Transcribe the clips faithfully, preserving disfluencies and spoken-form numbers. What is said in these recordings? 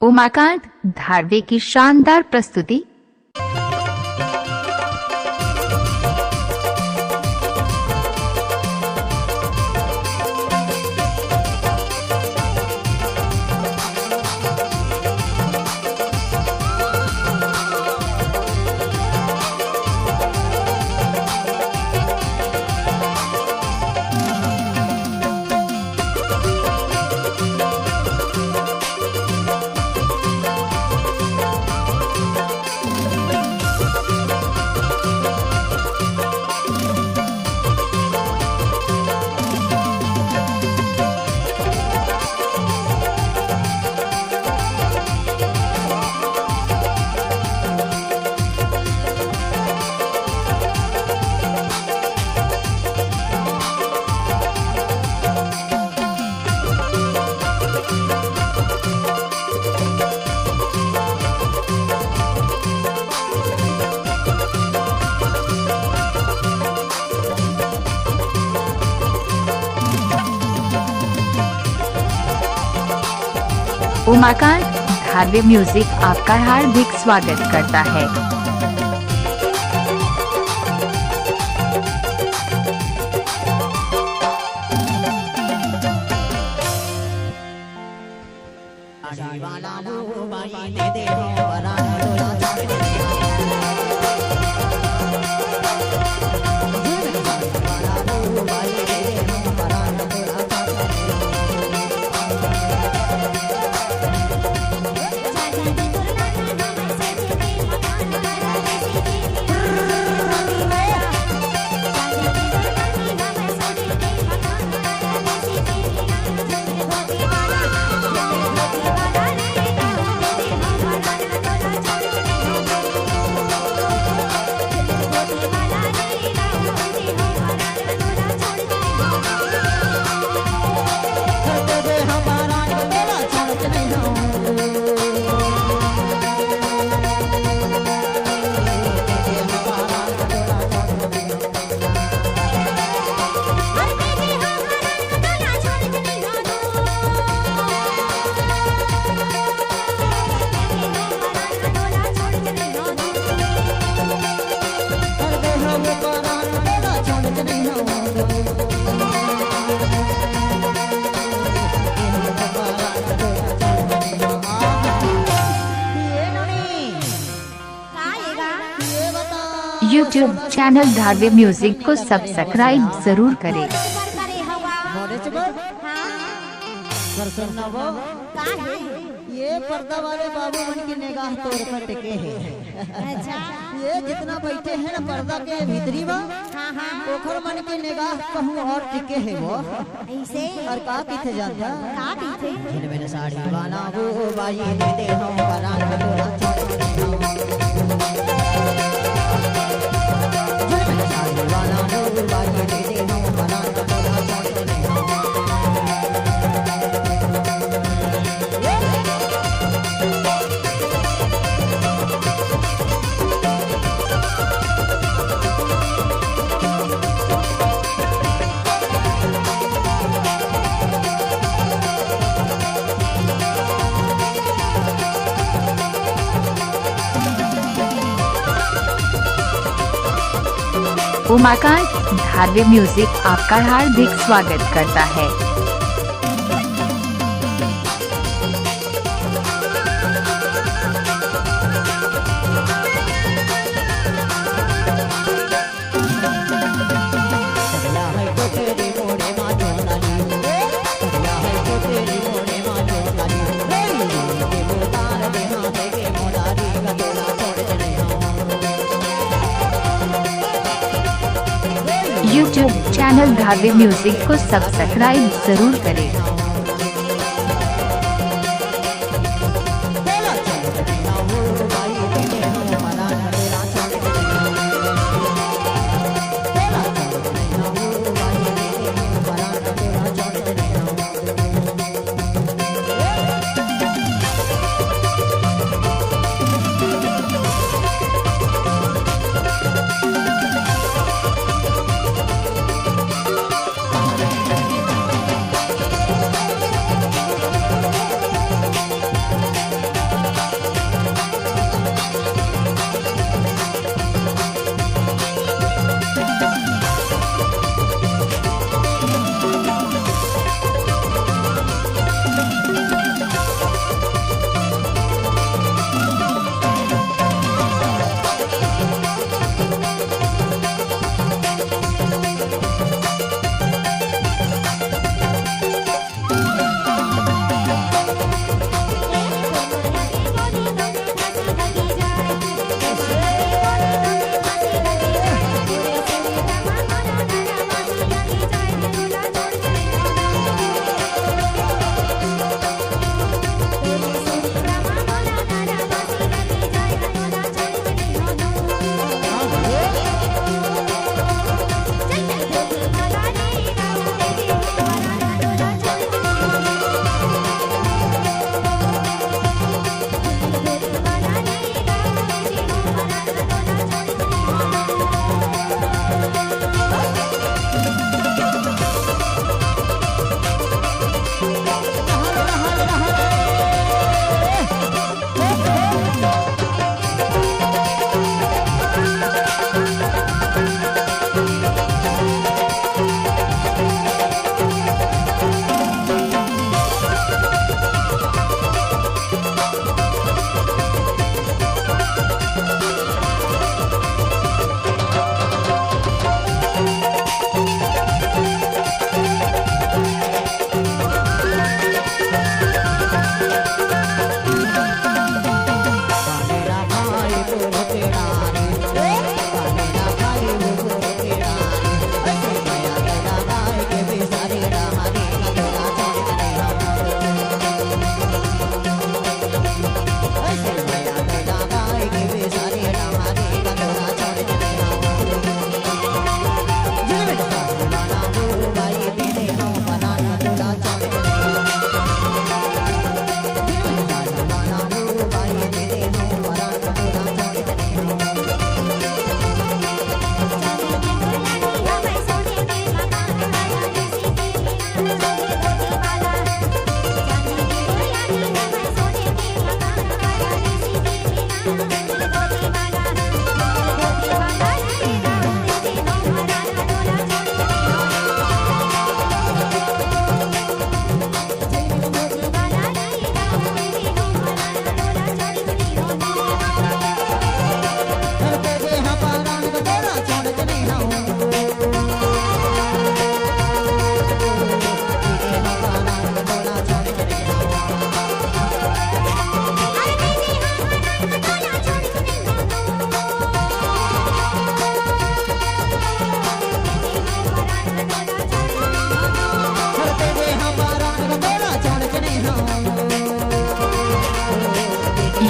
उमाकांत धारवे की शानदार प्रस्तुति। उमाकांत धारवे म्यूजिक आपका हार्दिक स्वागत करता है। YouTube चैनल धारवे म्यूजिक को सब्सक्राइब जरूर करें। मोरे चुप। हाँ। कर सुन ना वो। का है? ये पर्दा वाले बाबू मन की निगाह तोर पर टिके है। अच्छा। ये जितना बैठे हैं ना पर्दा के भीतरी बा, हाँ, हाँ। ओखर मन की निगाह कहूँ और टिके है वो। ऐसे? और का पीछे जाता? का पीछे? झिलमिल साड़ी वाला वो बाई दे दे हम परान तोरा छोड़ दे हम। झिलमिल साड़ी वाला वो बाई दे दे हम परान तोरा छोड़ दे हम। उमाकांत धारवे म्यूजिक आपका हार्दिक स्वागत करता है। YouTube चैनल धारवे म्यूजिक को सब्सक्राइब जरूर करें।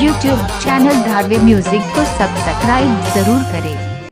YouTube चैनल धारवे म्यूजिक को सब्सक्राइब जरूर करें।